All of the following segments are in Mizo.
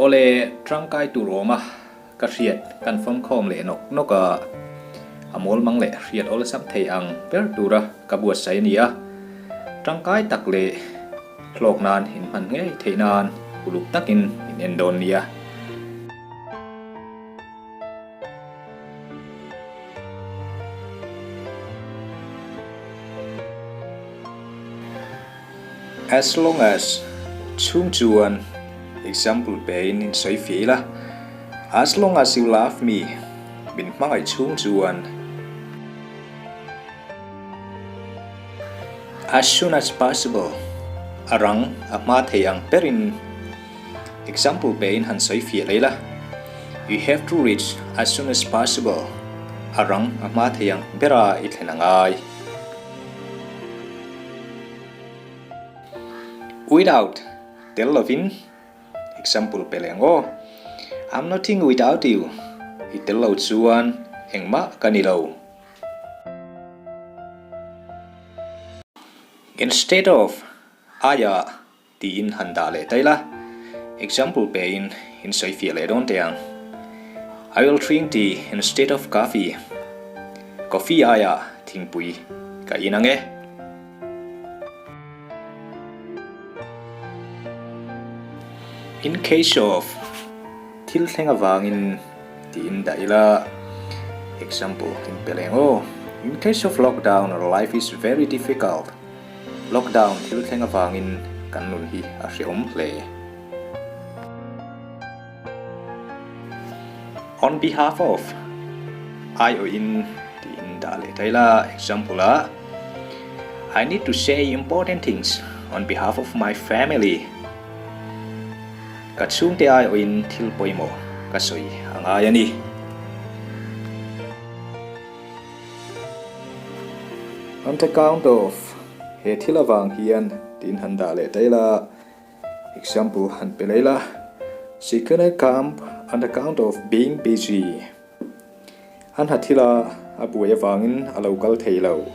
Awle, tangkai tur awm a, ka hriat kan fawm khawm leh nawk nawk a, a mawl mang leh hriat awlsam thei ang ber tura ka buatsaih a ni a, tangkai tak leh hlawk nan inhman ngei theih nan uluk takin in en dawn nia. As long as chhung chuan example pein in sawi fiah ila, As long as you love me, min hmangaih chhung chuan. As soon as possible, a rang a hma thei ang berin example pein han sawi fiah leh ila, You have to reach as soon as possible, a rang a hma thei ang bera i thlen a ngai. Without, tel lovin, example pe leh ang aw. I'm nothing without you, i tel lo chuan engmah ka ni lo. Instead of, aiah tiin han dah leh ta ila, example pein in sawi fiah leh dawn teh ang. I will drink tea instead of coffee, coffee aiah thingpui ka in ang e. In case of thil thleng avangin tiin dah ila, example in pe leng aw, In case of lockdown our life is very difficult, lockdown thil thleng avangin kan nun hi a hrehawm hle. On behalf of aiawhin tiin dah leh ta ila, example ah, I need to say important things on behalf of my family. Ka chhungte aiawhin thil pawimawh ka sawi a ngai a ni. On account of he thil avang hian tiin han dah leh ta ila, Example han pe leh ila, She couldn't come on account of being busy. An ha thil a, a buai avangin a lo kal thei lo.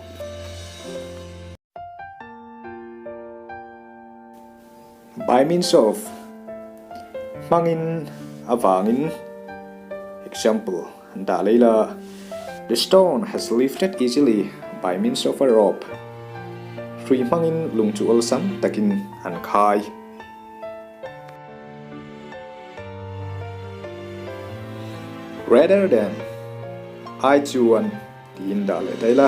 By means of, hmangin, avangin. Example han dah leh ila, The stone has lifted easily by means of a rope. Hrui hmangin lung chu awlsam takin an khai. Rather than, ai chuan tiin dah leh ta ila,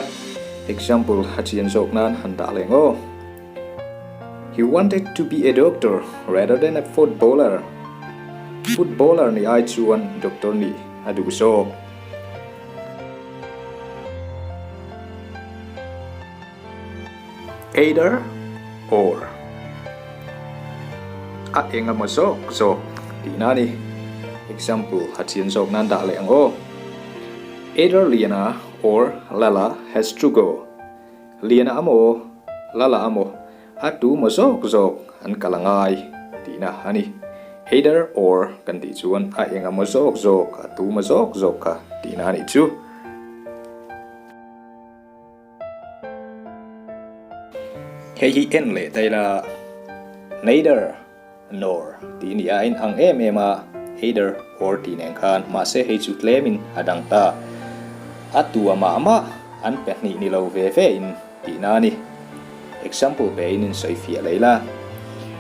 example a chian zawk nan han dah leh ngaw. He wanted to be a doctor rather than a footballer. Footballer nih ai chuan doctor nih a duh zawk. Either or a eng emaw zawk zawk tihna a ni. Example a chian zawk nan dah leh ang aw. Either Liana or Lala has to go. Liana amaw, Lala amaw, a tu maw zawk zawk an kal a ngai tihna a ni. Either or kan tih chuan a eng amaw zawk zawk, a tu maw zawk zawk kha tihna a nih chu. Hei hi en leh ta ila, neither nor tih ni a in ang em em a, either or tih nen khan, mahse hei chu tlemin a dang ta. A tu a mah mah an pahnih ni lo ve ve in tihna a ni. Example pe in in sawi fiah leh ila,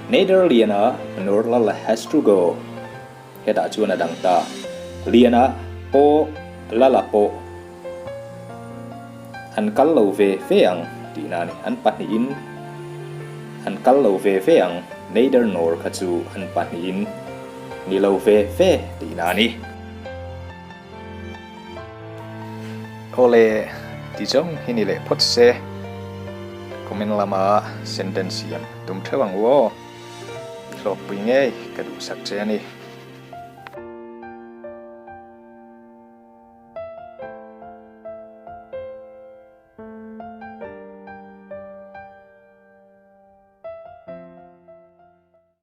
Neither Liana nor Lala has to go. Hetah chuan a dang ta. Liana pawh Lala pawh an kal lo ve ve ang tihna a ni. An pahnihin an kal lo ve ve ang, neither nor kha chu an pahnihin ni lo ve ve tihna a ni. Awle, ti zawng hi ni leh phawt se, comment lama sentence siam tum theuh ang u aw. I hlawkpui ngei ka duhsak che a ni.